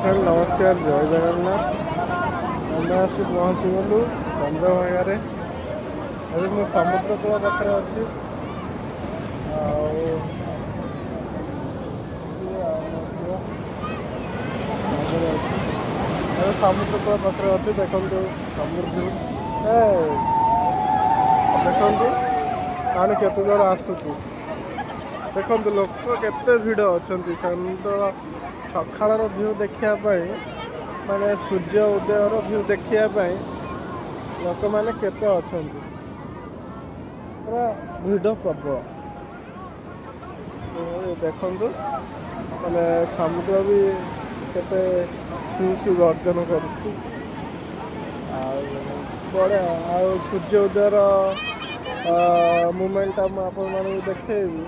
Friend, ନମସ୍କାର, ଜୟ ଜଗନ୍ନାଥ। ଆମେ ଆସି ପହଞ୍ଚିଗଲୁ ଚନ୍ଦ୍ରଭାଗାରେ। ଏବେ ମୁଁ ସମୁଦ୍ର କୂଳ ପାଖରେ ଅଛି। ଆଉ ଇଏ ଆଉ ମୋ ଝିଅ ସାଙ୍ଗରେ ଅଛି। ଏବେ ସମୁଦ୍ର କୂଳ ପାଖରେ ଅଛି। ଦେଖନ୍ତୁ ସମୁଦ୍ର ଭିଉ। ଏ ଦେଖନ୍ତୁ, ପାଣି କେତେ ଜୋର ଆସୁଛି। ଦେଖନ୍ତୁ, ଲୋକ କେତେ ଭିଡ଼ ଅଛନ୍ତି। ସମୁଦ୍ର ସକାଳର ଭିଉ ଦେଖିବା ପାଇଁ, ମାନେ ସୂର୍ଯ୍ୟ ଉଦୟର ଭିଉ ଦେଖିବା ପାଇଁ ଲୋକମାନେ କେତେ ଅଛନ୍ତି। ପୁରା ଭିଡ଼ ପ୍ରବଳ। ଏ ଦେଖନ୍ତୁ, ମାନେ ସମୁଦ୍ର ବି କେତେ ସୁ ସୁ ଗର୍ଜନ କରୁଛି। ଆଉ ବଢ଼ିଆ। ଆଉ ସୂର୍ଯ୍ୟ ଉଦୟର ମୁମେଣ୍ଟଟା ମୁଁ ଆପଣମାନଙ୍କୁ ଦେଖେଇବି।